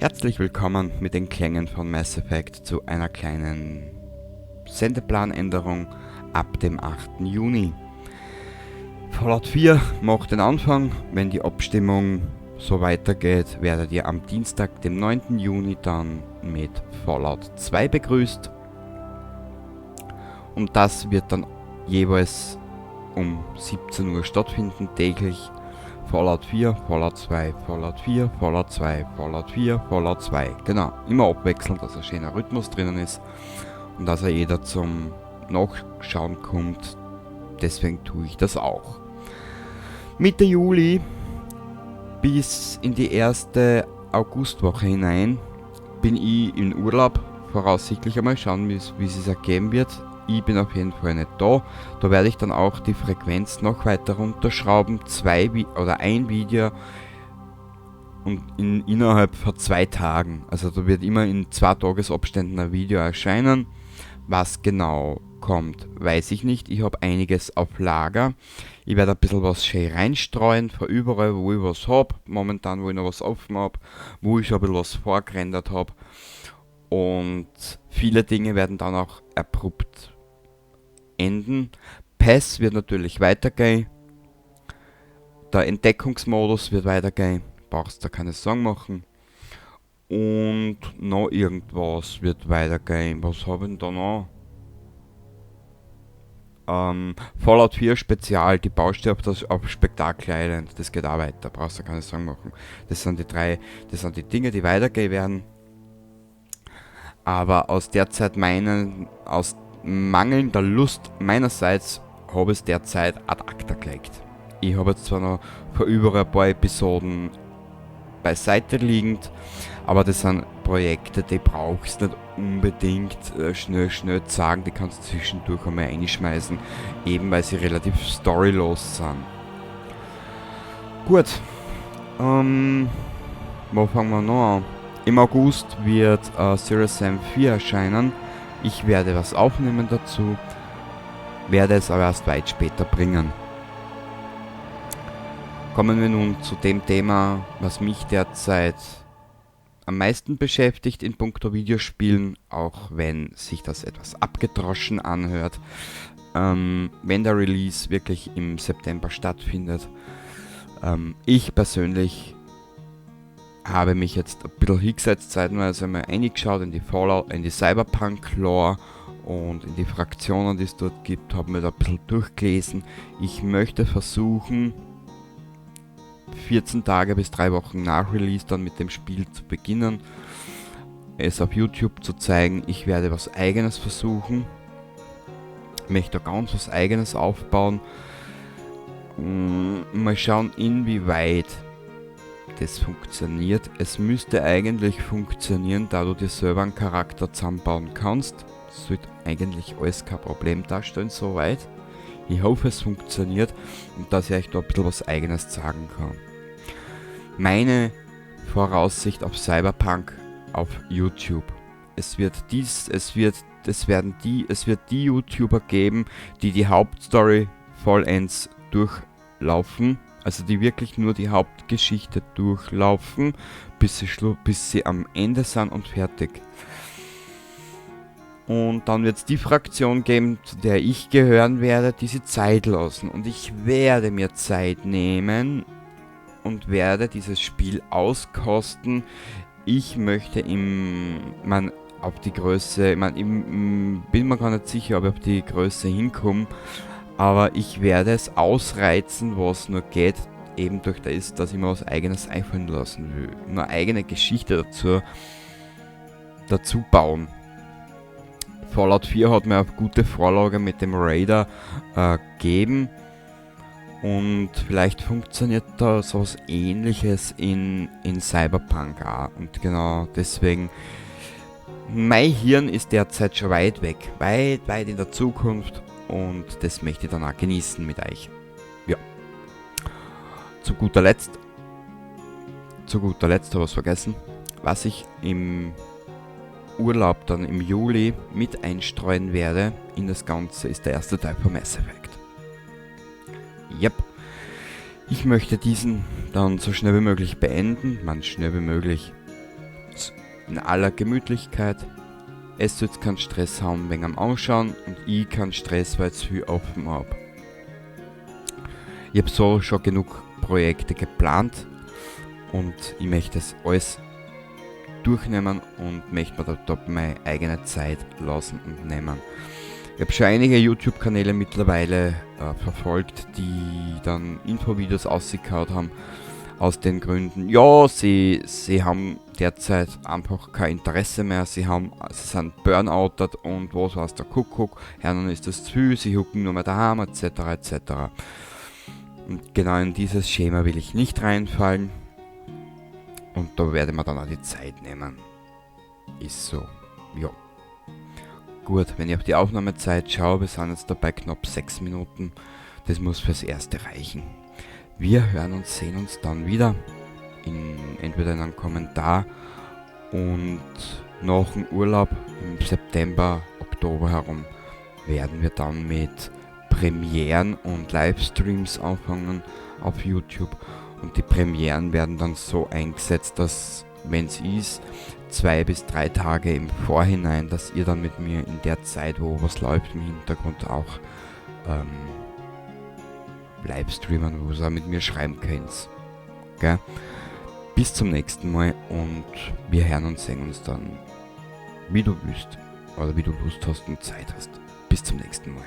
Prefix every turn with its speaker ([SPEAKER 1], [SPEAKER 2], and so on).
[SPEAKER 1] Herzlich willkommen mit den Klängen von Mass Effect zu einer kleinen Sendeplanänderung ab dem 8. Juni. Fallout 4 macht den Anfang. Wenn die Abstimmung so weitergeht, werdet ihr am Dienstag, dem 9. Juni, dann mit Fallout 2 begrüßt. Und das wird dann jeweils um 17 Uhr stattfinden, täglich. Fallout 4, Fallout 2, Fallout 4, Fallout 2, Fallout 4, Fallout 2. Genau, immer abwechselnd, dass ein schöner Rhythmus drinnen ist und dass er jeder zum Nachschauen kommt. Deswegen tue ich das auch. Mitte Juli bis in die erste Augustwoche hinein bin ich in Urlaub. Voraussichtlich einmal schauen, wie es sich ergeben wird. Ich bin auf jeden Fall nicht da. Da werde ich dann auch die Frequenz noch weiter runterschrauben. 2 oder ein Video und innerhalb von 2 Tagen. Also da wird immer in 2 Tagesabständen ein Video erscheinen. Was genau kommt, weiß ich nicht. Ich habe einiges auf Lager. Ich werde ein bisschen was schön reinstreuen, von überall, wo ich was hab. Momentan, wo ich noch was offen hab, wo ich schon ein bisschen was vorgerendert hab. Und viele Dinge werden dann auch abrupt enden. PES wird natürlich weitergehen. Der Entdeckungsmodus wird weitergehen. Brauchst da keine Sorgen machen. Und noch irgendwas wird weitergehen. Was hab ich denn da noch? Fallout 4 Spezial, die Baustelle auf Spectacle Island, das geht auch weiter, brauchst du keine Sorgen machen. Das sind die drei, das sind die Dinge, die weitergehen werden. Aber aus derzeit meinen, aus mangelnder Lust meinerseits habe ich es derzeit ad acta gelegt. Ich habe jetzt zwar noch vor über ein paar Episoden beiseite liegend, aber das sind Projekte, die brauchst du nicht unbedingt schnell sagen, die kannst du zwischendurch einmal reinschmeißen, eben weil sie relativ storylos sind. Gut, wo fangen wir noch an? Im August wird Serious Sam 4 erscheinen. Ich werde was aufnehmen dazu, werde es aber erst weit später bringen. Kommen wir nun zu dem Thema, was mich derzeit am meisten beschäftigt in puncto Videospielen, auch wenn sich das etwas abgedroschen anhört. Wenn der Release wirklich im September stattfindet. Ich persönlich habe mich jetzt ein bisschen hingesetzt, zeitweise einmal reingeschaut in die Fallout, in die Cyberpunk-Lore und in die Fraktionen, die es dort gibt, habe mir da ein bisschen durchgelesen. Ich möchte versuchen, 14 Tage bis 3 Wochen nach Release dann mit dem Spiel zu beginnen, es auf YouTube zu zeigen. Ich werde was Eigenes versuchen, möchte da ganz was Eigenes aufbauen. Mal schauen, inwieweit das funktioniert. Es müsste eigentlich funktionieren, da du dir selber einen Charakter zusammenbauen kannst. Das sollte eigentlich alles kein Problem darstellen, soweit. Ich hoffe, es funktioniert und dass ich euch da ein bisschen was Eigenes zeigen kann. Meine Voraussicht auf Cyberpunk auf YouTube. Es wird dies, es wird, es werden die, es wird die YouTuber geben, die die Hauptstory vollends durchlaufen. Also die wirklich nur die Hauptgeschichte durchlaufen, bis sie am Ende sind und fertig. Und dann wird's die Fraktion geben, zu der ich gehören werde, die sie Zeit lassen. Und ich werde mir Zeit nehmen und werde dieses Spiel auskosten. Ich möchte im, man, auf die Größe, ich mein, ich bin mir gar nicht sicher, ob ich auf die Größe hinkomme, aber ich werde es ausreizen, was nur geht, eben durch das, dass ich mir was Eigenes einfallen lassen will. Eine eigene Geschichte dazu bauen. Fallout 4 hat mir eine gute Vorlage mit dem Raider gegeben und vielleicht funktioniert da sowas Ähnliches in Cyberpunk auch. Und genau deswegen, mein Hirn ist derzeit schon weit weg, weit, weit in der Zukunft und das möchte ich dann auch genießen mit euch. Zu guter Letzt habe ich was vergessen, was ich im Urlaub dann im Juli mit einstreuen werde in das Ganze, ist der erste Teil von Mass Effect. Yep. Ich möchte diesen dann so schnell wie möglich beenden, man schnell wie möglich, in aller Gemütlichkeit. Es sollt keinen Stress haben wegen am Anschauen und ich keinen Stress, weil ich zu viel offen habe. Ich habe so schon genug Projekte geplant und ich möchte das alles durchnehmen und möchte mir da meine eigene Zeit lassen und nehmen. Ich habe schon einige YouTube-Kanäle mittlerweile verfolgt, die dann Infovideos ausgekaut haben, aus den Gründen, ja, sie haben derzeit einfach kein Interesse mehr, sie sind burnoutet und was weiß der Kuckuck, ihnen ist das zu viel, sie hucken nur mehr daheim, etc. etc. Und genau in dieses Schema will ich nicht reinfallen. Und da werde ich mir dann auch die Zeit nehmen. Ist so. Ja. Gut, wenn ich auf die Aufnahmezeit schaue, wir sind jetzt dabei knapp 6 Minuten. Das muss fürs Erste reichen. Wir hören und sehen uns dann wieder. Entweder in einem Kommentar und nach dem Urlaub im September, Oktober herum werden wir dann mit Premieren und Livestreams anfangen auf YouTube. Und die Premieren werden dann so eingesetzt, dass, wenn es ist, 2 bis 3 Tage im Vorhinein, dass ihr dann mit mir in der Zeit, wo was läuft im Hintergrund, auch livestreamen, wo ihr auch mit mir schreiben könnt. Gell? Bis zum nächsten Mal und wir hören und sehen uns dann, wie du willst oder wie du Lust hast und Zeit hast. Bis zum nächsten Mal.